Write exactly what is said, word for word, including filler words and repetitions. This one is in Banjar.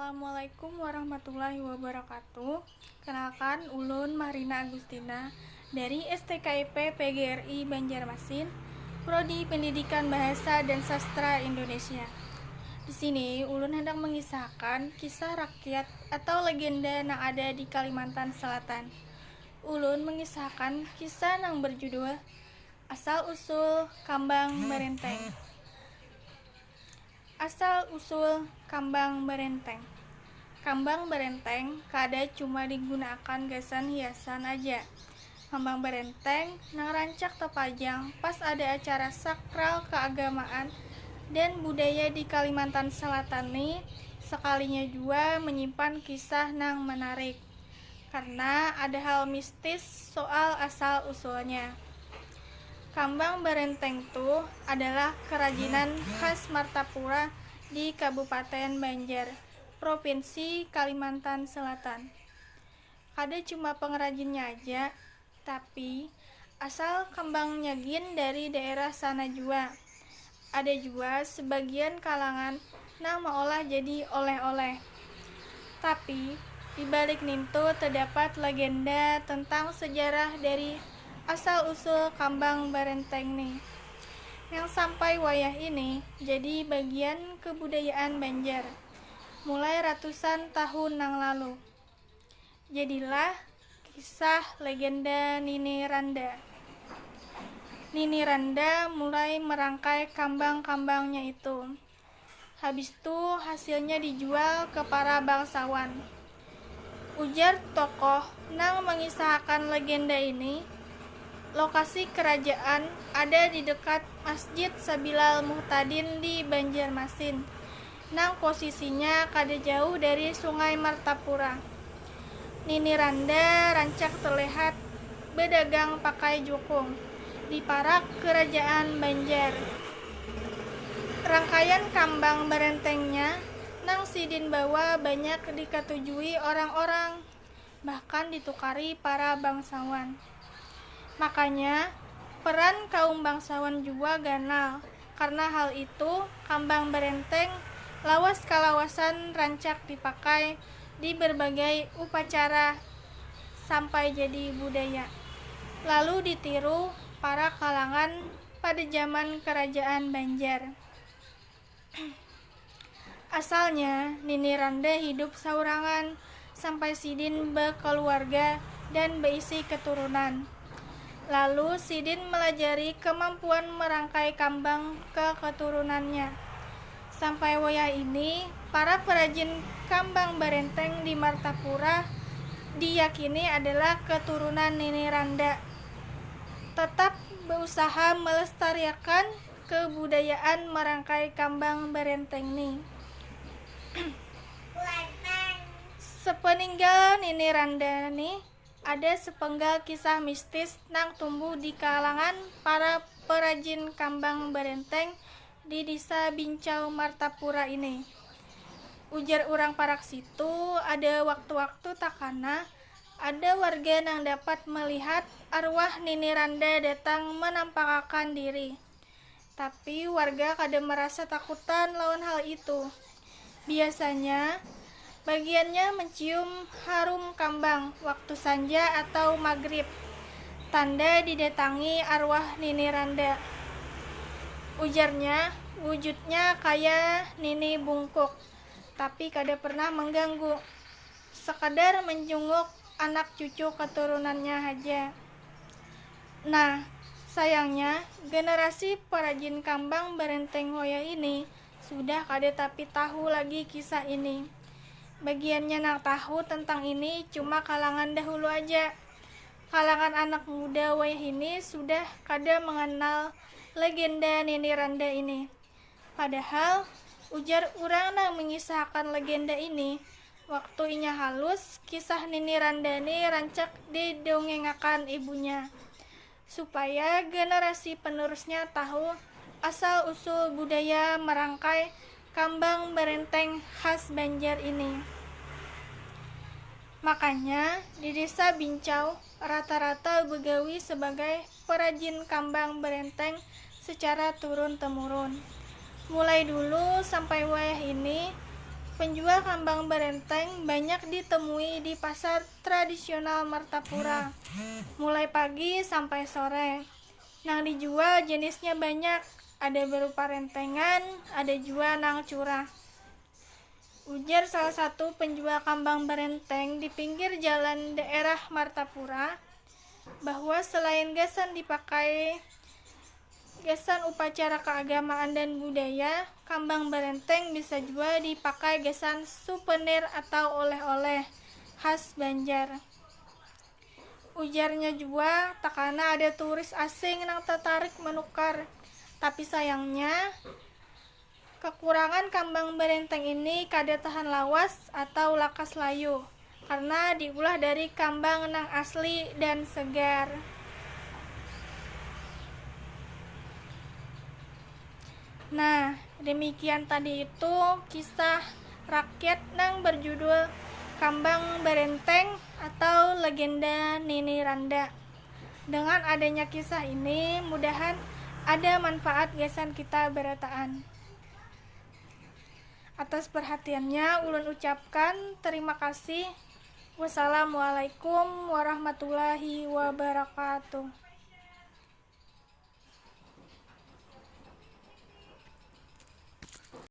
Assalamualaikum warahmatullahi wabarakatuh. Kenalkan, ulun Marina Agustina dari S T K I P P G R I Banjarmasin, Prodi Pendidikan Bahasa dan Sastra Indonesia. Di sini, ulun hendak mengisahkan kisah rakyat atau legenda yang ada di Kalimantan Selatan. Ulun mengisahkan kisah yang berjudul Asal Usul Kambang Berenteng. Asal usul kambang berenteng. Kambang berenteng kada cuma digunakan gasan hiasan aja. Kambang berenteng nang rancak tapajang pas ada acara sakral keagamaan dan budaya di Kalimantan Selatan ni sekalinya jua menyimpan kisah nang menarik. Karena ada hal mistis soal asal usulnya. Kambang berenteng tu adalah kerajinan khas Martapura di Kabupaten Banjar, Provinsi Kalimantan Selatan. Kada cuma pengrajinnya aja, tapi asal kambangnya gin dari daerah sana jua. Ada jua sebagian kalangan nang maolah jadi oleh-oleh. Tapi, di balik nintu terdapat legenda tentang sejarah dari asal-usul kambang berenteng ni, yang sampai wayah ini jadi bagian kebudayaan Banjar, mulai ratusan tahun nang lalu. Jadilah kisah legenda Nini Randa. Nini Randa mulai merangkai kambang-kambangnya itu. Habis tu hasilnya dijual ke para bangsawan. Ujar tokoh nang mengisahkan legenda ini, lokasi kerajaan ada di dekat Masjid Sabilal Muhtadin di Banjarmasin, nang posisinya kada jauh dari Sungai Martapura. Nini Randa rancak terlihat bedagang pakai jukung di parak kerajaan Banjar. Rangkaian kambang berentengnya nang sidin bawa banyak dikatujui orang-orang, bahkan ditukari para bangsawan. Makanya, peran kaum bangsawan jua ganal. Karena hal itu, kambang berenteng lawas kalawasan rancak dipakai di berbagai upacara sampai jadi budaya. Lalu ditiru para kalangan pada zaman kerajaan Banjar. Asalnya, Nini Randa hidup saurangan sampai sidin berkeluarga dan berisi keturunan. Lalu sidin melajari kemampuan merangkai kambang ke keturunannya. Sampai wayah ini, para perajin kambang berenteng di Martapura diyakini adalah keturunan Nini Randa. Tetap berusaha melestariakan kebudayaan merangkai kambang berenteng ni. Sepeninggal Nini Randa ni, ada sepenggal kisah mistis nang tumbuh di kalangan para perajin kambang berenteng di Desa Bincau Martapura ini. Ujar urang parak situ, ada waktu-waktu takana ada warga nang dapat melihat arwah Nini Randa datang menampakakan diri. Tapi warga kada merasa takutan lawan hal itu. Biasanya, bagiannya mencium harum kambang waktu sanja atau magrib, tanda didatangi arwah Nini Randa. Ujarnya, wujudnya kaya Nini Bungkuk, tapi kada pernah mengganggu. Sekadar menjenguk anak cucu keturunannya haja. Nah, sayangnya, generasi perajin kambang berenteng wayah ini sudah kada tapi tahu lagi kisah ini. Bagiannya nang tahu tentang ini cuma kalangan dahulu aja. Kalangan anak muda wayah ini sudah kada mengenal legenda Nini Randa ini. Padahal, ujar urang nang mengisahkan legenda ini, waktu inya halus, kisah Nini Randa ni rancak didongengakan ibunya, supaya generasi penerusnya tahu asal-usul budaya merangkai kambang berenteng khas Banjar ini. Makanya, di Desa Bincau, rata-rata begawi sebagai perajin kambang berenteng secara turun-temurun. Mulai dulu sampai wayah ini, Penjual kambang berenteng banyak ditemui di pasar tradisional Martapura, mulai pagi sampai sore. Nang dijual jenisnya banyak, ada berupa rentengan, ada jua nang curah. Ujar salah satu penjual kambang berenteng di pinggir jalan daerah Martapura, bahwa selain gasan dipakai gasan upacara keagamaan dan budaya, kambang berenteng bisa jua dipakai gasan suvenir atau oleh-oleh khas Banjar. Ujarnya jua, takana ada turis asing nang tatarik menukar. Tapi sayangnya, kekurangan kambang berenteng ini kada tahan lawas atau lakas layu karena diulah dari kambang nang asli dan segar. Nah, demikian tadi itu kisah rakyat nang berjudul Kambang Berenteng atau Legenda Nini Randa. Dengan adanya kisah ini, mudahan ada manfaat gasan kita berataan. Atas perhatiannya, ulun ucapkan terima kasih. Wassalamualaikum warahmatullahi wabarakatuh.